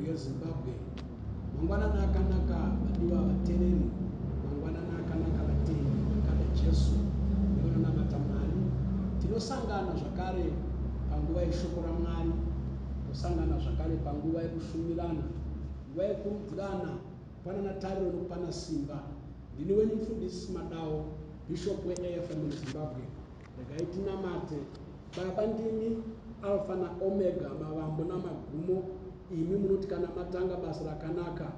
mhuri yeZimbabwe. Mangwanani akanaka vadiwa vatereri, mangwanani akanaka vatendi vakada Jesu nevanonamata Mwari. Tinosangana zvakare panguva yeshoko raMwari, tosangana zvakare panguva yekushumirana, nguva yekurudzirana, kupanana tariro nokupana simba. Ndini wenyu Mufundisi Madawo, Bishop weAFM in Zimbabwe. Regai tinamate. Baba ndimi Alfa naOmega, mavambo namagumo. Imi munoti kana matanga basa rakanaka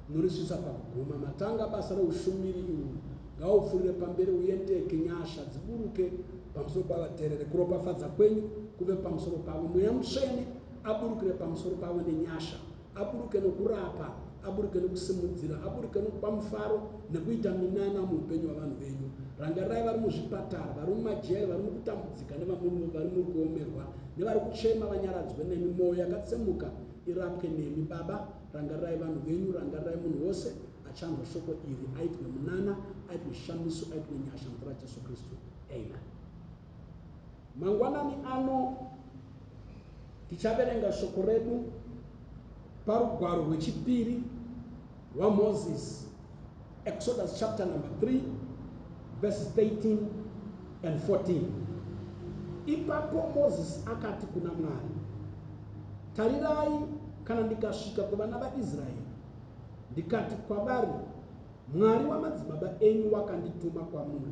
munorisvitsa pakuguma. Matanga basa reushumiri uhwu, ngaupfuurire pamberi uendeke, nyasha dziburuke pamusoro pavaterere, kuropafadza kwenyu kuve pamusoro pavo, Mweya Mutsvene aburukire pamusoro pavo nenyasha. Aburuke nokurapa, aburuke nokusimudzira, aburuke nokupa mufaro nekuita minana muupenyu hwavanhu venyu. Rangarirai vari muzvipatara, vari mumajeri, vari mukutambudzika nevari muri kuomerwa, nevari kuchema vanyaradzwe nemi. Mwoyo yakatsemuka irapwe nemi. Baba, rangarirai vanhu venyu, rangarirai munhu wose achanzwa shoko iri, aitwe munana, aitwe shamiso, aitwe nyasha muzita raJesu Kristu. Amen. Mangwanani ano tichaverenga shoko redu parugwaro rwechipiri rwaMozisi, Exodus chapter number 3 verses 13 and 14. Ipapo Mozisi akati kuna Mwari, Tarirai, kana ndikasvika kuvana vaIsraeri, ndikati kwavari, Mwari wamadzibaba enyu wakandituma kwamuri,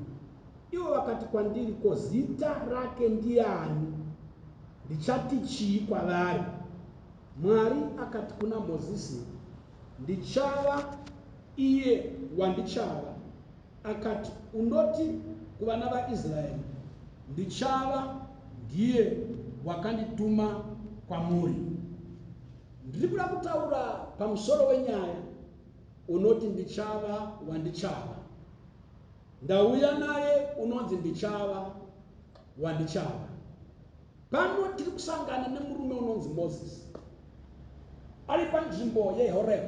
Ivo vakati kwandiri, Ko zita rake ndiani? Ndichati chii kwavari? Mwari akati kuna Mozisi, Ndichava iye wandichava. Akati, Undoti kuvana vaIsraeri, Ndichava ndiye wakandituma kwamuri. Ndiri kuda kutaura pamusoro wenyaya unoti Ndichava wandichava. Ndauya naye unonzi Ndichava wandichava. Pano tiri kusangana nemurume unonzi Moses ari panzvimbo yeHoreb.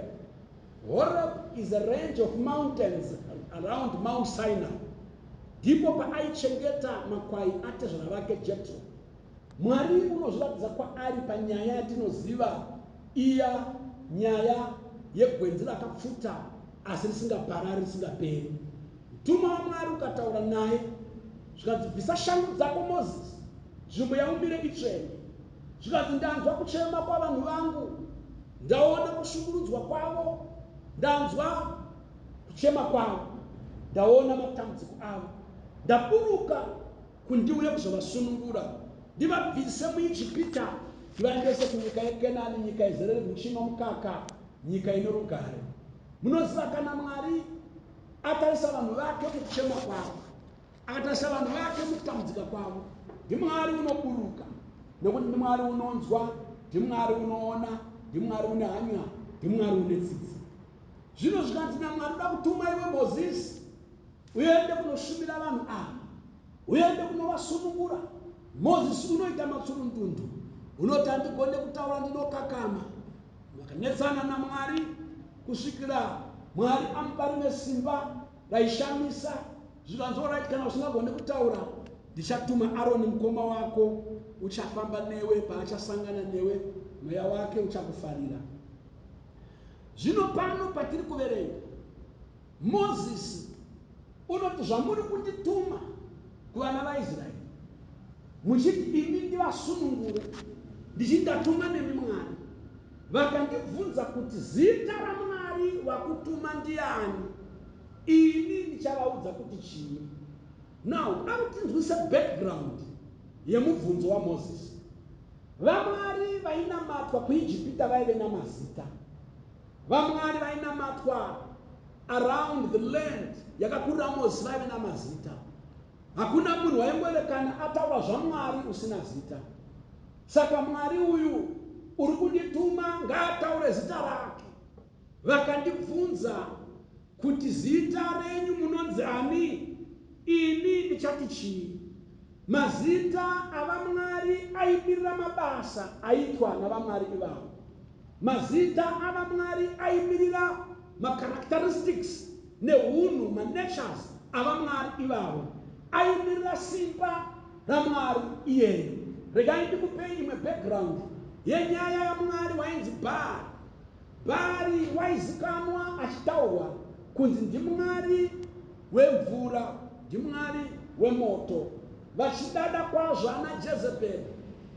Horeb is a range of mountains around Mount Sinai. Ndipo paaichengeta makwai atezvara vake Jetro. Mwari unozviratidza kwaari panyaya yatinoziva iya nyaya yegwenzi rakapfuta asi risingaparari risingaperi. Mutumwa waMwari ukataura naye zvikanzi bvisa shangu dzako Moses, nzvimbo yaumire itsvene. Zvikanzi ndanzwa kuchema kwavanhu vangu, ndaona kushungurudzwa kwavo, ndanzwa kuchema kwavo, ndaona matambudziko avo, ndaburuka Kundiuye kuzovasunungura, ndivabvise muIjipita, ndivaendese kunyika yeKenani, nyika izere nehuchi nomukaka, nyika ino rugare. Munoziva, kana Mwari atarisa vanhu vake mukuchema kwavo, akatarisa vanhu vake mukutambudzika kwavo, ndiMwari unoburuka, nekuti ndiMwari unonzwa, ndiMwari unoona, ndiMwari une hanya, ndiMwari une tsitsi. Zvino zvikanzi naMwari, uda kutuma iwe Mozisi, Uende kunoshumira vanhu ava, uende kunovasunungura. Mozisi unoita matsurundundu, unoti handigone kutaura, ndinokakama. Vakanetsana naMwari kusvikira Mwari amupa rimwe simba raishamisa. Zvikanzi, Alright, kana usingagone kutaura, ndichatuma Aroni mukoma wako, uchafamba newe, paachasangana newe, mweya wake uchakufarira. Zvino pano patiri kuverenga, Mozisi unoti, Zvamuri kundituma kuvana vaIsraeri, muchiti ini ndivasunungure, ndichiti ndatuma nemi Mwari, vakandibvunza kuti, Zita raMwari wakutuma ndiani? Ini ndichavaudza kuti chii? Now, kuda kuti tinzwise background yemubvunzo waMozisi. VaMwari vainamatwa kuIjipita vaive namazita. VaMwari vainamatwa around the land yakakurira Mozisi vaive namazita. Hakuna munhu waingoerekana ataura zvaMwari usina zita. Saka Mwari uyu uri kundituma ngaataure zita rake. Vakandibvunza kuti zita renyu munonzi ani, ini ndichati chii? Mazita avamwari aimirira mabasa aitwa navamwari ivavo. Mazita avamwari aimirira macharacteristics nehunhu, manatures, avamwari ivavo. Aimirira simba raMwari iyeyo. Regai ndikupei imwe background yenyaya yaMwari wainzi Baal. Bhaari waizikanwa achitaurwa kunzi ndimwari wemvura, ndimwari wemoto. Vachidada kwazvo ana Jezebheri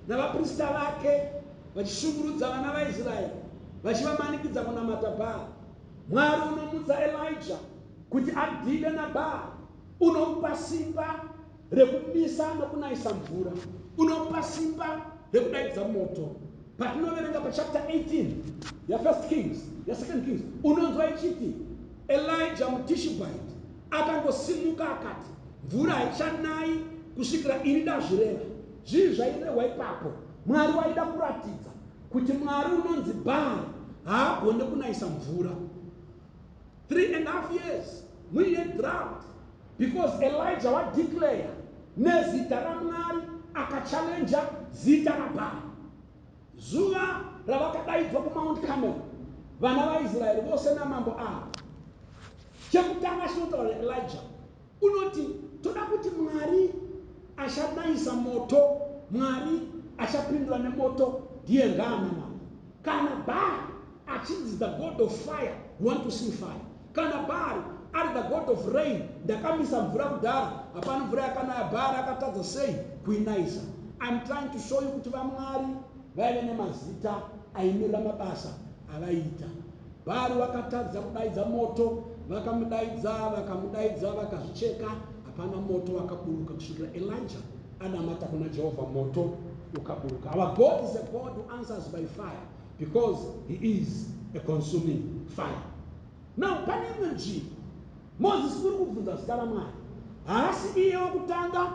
navaprista vake vachishungurudza vana vaIsraeri vachivamanikidza kunamata Bhaari. Mwari unomutsa Elijah kuti adhile naBhaari, unomupa simba rekumisa nokunayisa mvura, unomupa simba rekudaidza moto. Patinoverenga pachapter 18 yaFirst Kings, yaSecond Kings, unonzwa ichiti Elijah muTishibite akangosimuka akati, mvura haichanayi kusvikira ini ndazvireva. Zvii zvairehwa ipapo? Mwari waida kuratidza kuti Mwari unonzi Bhaari haagone kunayisa mvura. 3.5 years muine drought because Elijah wadeclare nezita raMwari, akachallenja zita raBhaari. Zuva ravakadaidzwa kuMount Carmel vana vaIsraeri vose namambo Ahab, chekutanga chinotaura naElijah unoti, toda kuti Mwari achanayisa moto, Mwari achapindura nemoto, ndiye ngaanamata. Kana Baal achinzi the god of fire, we want to see fire. Kana Baal ari the god of rain, ndakamisa mvura kudhara, hapana mvura yakanaya, Baal akatadza sei kuinayisa? I'm trying to show you kuti vamwari vaive nemazita aimirira mabasa avaiita. Baal wakatadza kudaidza moto, vakamudaidza, vakamudaidza, vakazvicheka, hapana moto wakaburuka kusvikira Elijah anamata kuna Jehovha, moto ukaburuka. Our God is a God who answers by fire because he is a consuming fire. Now pane imwe nzvimbo Moses uri kubvunza zita raMwari. Haasi iye wokutanga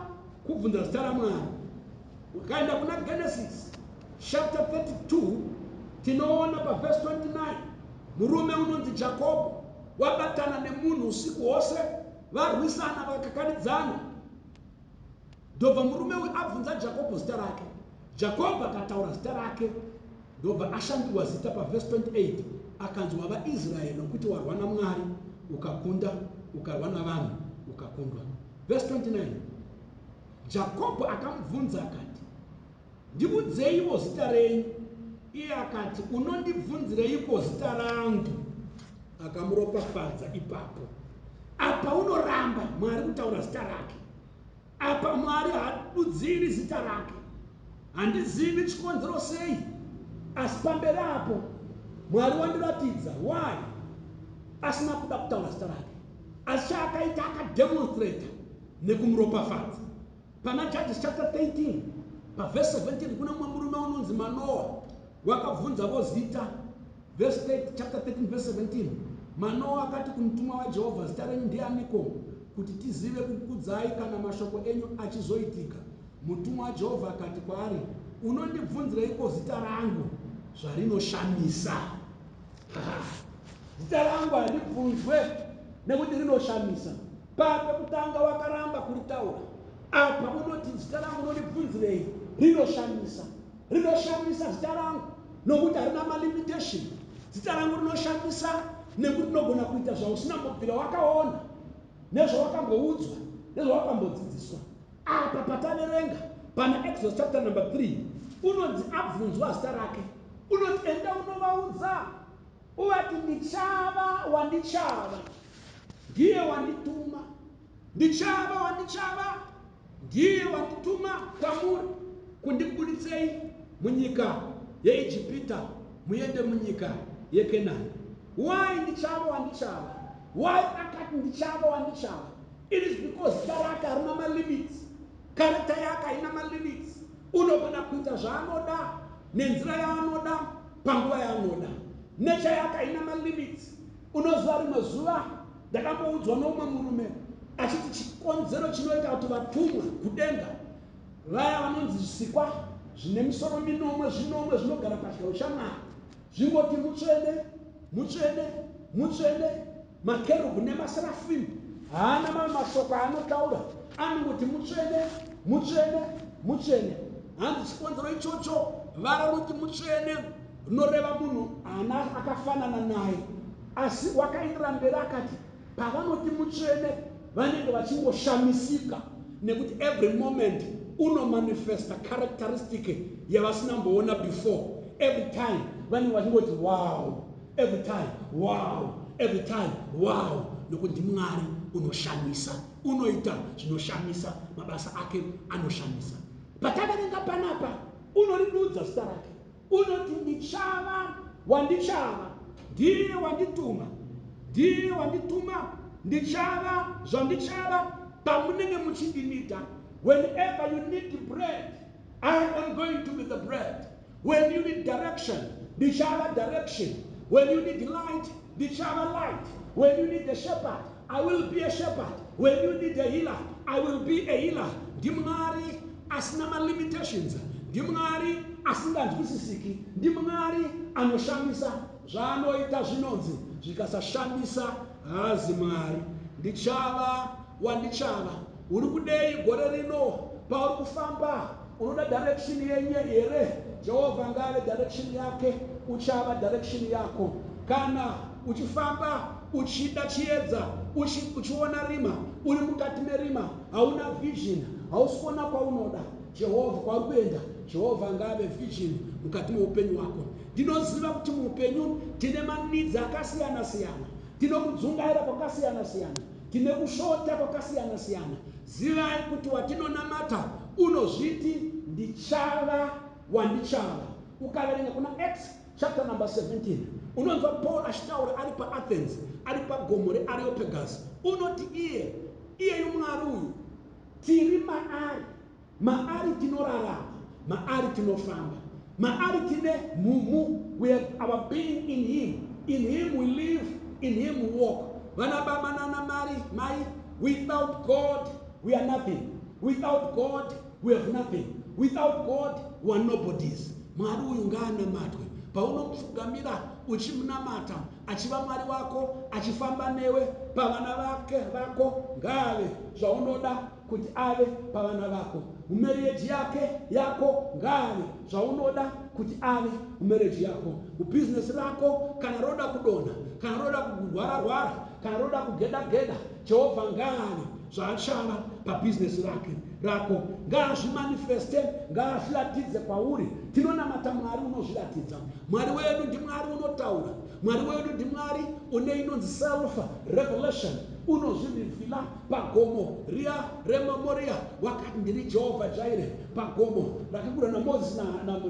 kubvunza zita raMwari. Ukaenda kuna Genesis chapter 32, tinoona pavhesi 29 murume unonzi Jakobho wabatana nemunhu usiku hwose, varwisana vakakanidzana. Ndobva murume uyu abvunza Jakobho zita rake. Jakobho akataura zita rake, ndobva ashandurwa zita pavhesi 28, akanzi wava Israeri, nokuti warwa naMwari ukakunda, ukarwa navanhu ukakundwa. Vhesi 29, Jakobho akamubvunza akati, ndiudzeiwo zita renyu. Iye akati, unondibvunzireiko zita rangu? Akamuropafadza ipapo. Apa unoramba Mwari kutaura zita rake. Apa Mwari hadudziri zita rake. Handizivi chikonzero sei, asi pamberi apo Mwari wandiratidza why asina kuda kutaura zita rake. Asi chaakaita, akademonstrata nekumuropafadza. Pana Judges chapter 13 pavhesi 17 kune mumwe murume unonzi Manoa wakabvunzavo zita. Verse 8, chapter 13 verse 17, Manoa akati kumutumwa waJehovha, zita renyu ndianiko, kuti tizive kukudzai kana mashoko enyu achizoitika? Mutumwa waJehovha akati kwaari, unondibvunzireiko zita rangu zvarinoshamisa? Zita rangu haribvunzwe nekuti rinoshamisa. Pekutanga wakaramba kuritaura, apa unoti zita rangu unondibvunzirei rinoshamisa. Rinoshamisa zita rangu nokuti harina malimitation. Zita rangu rinoshamisa nekuti rinogona kuita zvausina mbobvira wakaona, nezvawakamboudzwa, nezvawakambodzidziswa. Apa pataverenga pana Exodus chapter number 3, unonzi abvunzwa zita rake, unoti enda unovaudza uvati, ndichava wandichava ndiye wandituma. Ndichava wandichava ndiye wandituma kwamuri kundibuditsei munyika yeIjipita muende munyika yeKenani. Why ndichava wandichava? Why akati ndichava wandichava? It is because zita rake harina malimits. Character yake haina malimits. Unogona kuita zvaanoda nenzira yaanoda panguva yaanoda. Nature yake haina malimits. Unoziva, rimwe zuva ndakamboudzwa noumwe murume achiti chikonzero chinoita kuti vatumwa kudenga vaya vanonzi zvisikwa zvine misoro minomwe zvinomwe zvinogara pachigaro chaMwari zvingoti mutsvene, mutsvene, mutsvene, makerubhu nemaserafimu haana mamwe mashoko aanotaura, anongoti mutsvene, mutsvene, mutsvene. Hanzi chikonzero ichocho vara rinoti mutsvene rinoreva munhu haana akafanana naye. Asi wakaendera mberi akati pavanoti mutsvene vanenge vachingoshamisika nekuti every moment unomanifesta characteristic yavasinamboona before. Every time vanenge vachingoti wow. Every time, wow. Every time, wow. Nokuti ndiMwari unoshamisa, unoita zvinoshamisa, mabasa ake anoshamisa. Pataverenga panapa, unoridudza zita rake. Unoti ndichava wandichava, ndiye wandituma, ndiye wandituma, ndichava zvandichava pamunenge muchindinida. Whenever you need bread, I am going to be the bread. When you need direction, ndichava direction. When you need light, ndichava light. When you need a shepherd, I will be a shepherd. When you need a healer, I will be a healer. NdiMwari asina malimitations. NdiMwari asinganzwisisiki. NdiMwari anoshamisa. Zvaanoita zvinonzi zvikasashamisa haazi Mwari. Ndichava wandichava. Uri kudei gore rino pauri kufamba? Unoda direction yenye here? Jehovha ngaave direction yake, uchava direction yako. Kana uchifamba uchida chiedza, uchiona rima, uri mukati merima, hauna vision, hausi kuona kwaunoda. Jehovha kwauri kuenda, Jehovha ngaave vision mukati meupenyu hwako. Ndinoziva kuti muupenyu tine maneeds akasiyana siyana, tine kudzungaira kwakasiyana siyana, tine kushota kwakasiyana siyana. Zivai kuti watinonamata unozviti ndichava wandichava. Ukaverenga kuna Acts chapter number 17, unonzwa Paul achitaura ari paAthens, ari pagomo reAreopagus. Unoti iye iyeyu Mwari uyu tiri maari, maari tinorarama, maari tinofamba, maari tine mhumu. We have our being in him. In him we live, in him we walk. Vana baba nana mari mai, without God we are nothing. Without God we have nothing. Without God we are nobodies. Mwari uyu ngaanamatwe. Paunomupfugamira uchimunamata, achiva Mwari wako, achifamba newe pavana vake vako, ngaave zvaunoda kuti ave pavana vako. Mumarriage yake yako, ngaave zvaunoda kuti ave mumarriage yako. Mubhizinesi rako, kana roda kudonha, kana roda kurwara rwara, kana roda kugeda geda, Jehovha ngaave zvaachava pabhizinesi rake rako. Ngaazvimanifeste, ngaazviratidze kwauri. Tinonamata Mwari unozviratidza. Mwari wedu ndiMwari unotaura. Mwari wedu ndiMwari une inonzi self revelation, unozvireveala. Pagomo riya reMoria wakati ndiri Jehovha Jireh. Pagomo rakabuda naMozisi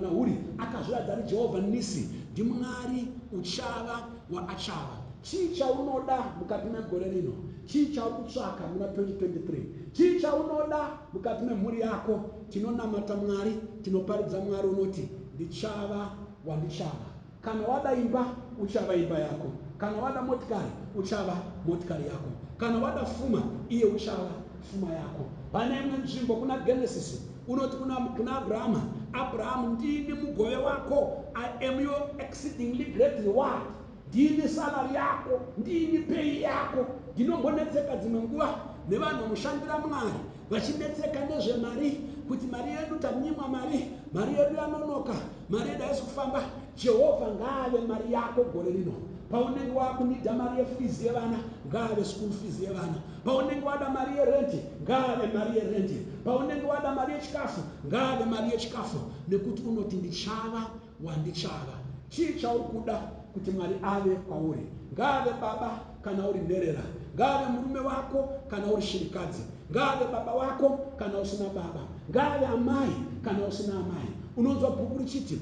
naHuri akazviratidza ari Jehovha Nisi. NdiMwari uchava waachava. Chii chaunoda mukati megore rino? Chii chauri kutsvaka muna 2023? Chii chaunoda mukati memhuri yako? Tinonamata Mwari, tinoparidza Mwari unoti ndichava wandichava. Kana wada imba, uchava imba yako. Kana wada motikari, uchava motikari yako. Kana wada fuma, iye uchava fuma yako. Pane imwe nzvimbo kuna Genesis unoti kuna Abrahama, Abrahamu, ndini mugove wako. I am your exceedingly great reward. Ndini salary yako, ndini pay yako. Ndinombonetseka dzimwe nguva nevanhu vanoshandira Mwari vachinetseka nezvemari, kuti mari yedu tanyimwa mari, mari yedu yanonoka, mari yedu haisi kufamba. Jehovha ngaave mari yako gore rino. Paunenge wakunida mari yefees yevana, ngaave school fees yevana. Paunenge wada mari yerenti, ngaave mari yerenti. Paunenge wada mari yechikafu, ngaave mari yechikafu, nekuti unoti ndichava wandichava. Chii chauri kuda kuti Mwari ave kwauri? Ngaave baba kana uri nherera, ngaave murume wako kana uri shirikadzi, ngaave baba wako kana usina baba, ngaave amai kana usina amai. Unonzwa bhuku richiti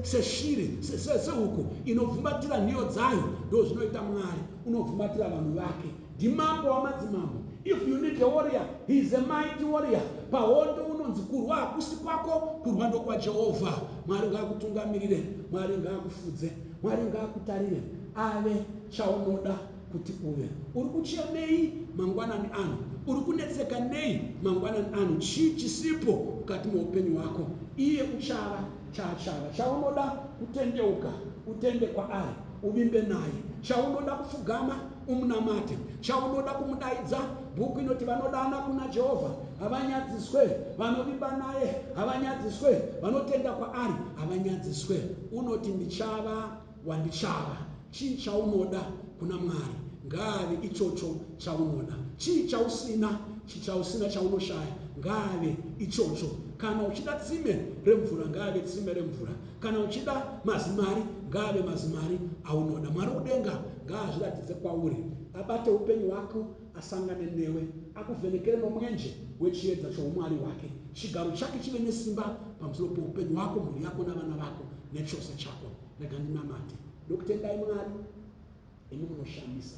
seshiri, sehuku inovhumbatira nhiyo dzayo, ndo zvinoita Mwari, unovhumbatira vanhu vake. Ndimambo wamadzimambo. If you need a warrior, he is a mighty warrior. Pahondo unonzi kurwa hakusi kwako, kurwa ndokwaJehovha. Mwari ngaakutungamirire, Mwari ngaakufudze, Mwari ngaakutarire, ave chaunoda kuti uve. Uri kuchemei mangwanani ano? Uri kunetseka nei mangwanani ano? Chii chisipo mukati meupenyu hwako? Iye uchava chaachava. Chaunoda kutendeuka, utende kwaari, uvimbe naye. Chaunoda kupfugama, umunamate. Chaunoda kumudaidza, bhuku inoti vanodana kuna Jehovha havanyadziswe, vanovimba naye havanyadziswe, vanotenda kwaari havanyadziswe. Unoti ndichava wandichava. Chii chaunoda kuna Mwari? Ngaave ichocho chaunoda. Chii chausina, chausina chaunoshaya, ngaave ichocho. Kana uchida tsime remvura, ngaave tsime remvura. Kana uchida mazimari, ngaave mazimari aunoda. Mwari kudenga ngaazviratidze kwauri, abate upenyu hwako, asangane newe, akuvhenekere nomwenje wechiedza choumwari hwake. Chigaro chake chive nesimba pamusoro poupenyu hwako, mhuri yako navana vako nechose chako. Rega ndinamate. Ndokutendai Mwari, imi munoshamisa.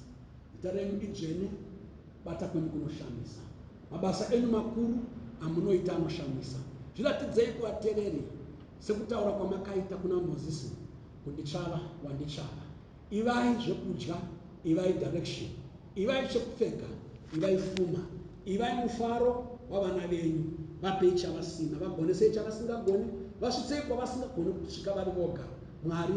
Zita renyu idzvene, kubata kwenyu kunoshamisa. Mabasa enyu makuru amunoita anoshamisa. Zviratidzei kuvatereri sekutaura kwamakaita kuna Mozisi kundichava wandichava. Ivai zvekudya, ivai direction, ivai chekupfeka, ivai fuma, ivai mufaro wavana venyu. Vapei chavasina, vagonesei chavasingagoni, vasvitsei kwavasingagoni kusvika vari voga. Mwari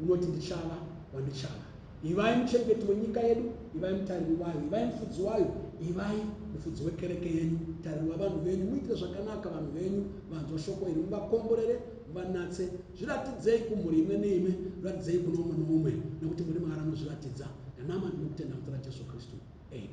unoti ndichava wandichava. Ivai muchengeti wenyika yedu, ivai mutariri wayo, ivai mufudzi wayo, ivai mufudzi wekereke yenyu, mutariri wavanhu venyu. Muitire zvakanaka vanhu venyu vanzwa shoko iri, muvakomborere, muvanatse. Zviratidzei kumhuri imwe neimwe, ratidzei kuno umwe noumwe, nekuti muri Mwari anozviratidza. Ndanama ndinokutenda muzita raJesu Kristu. Amen.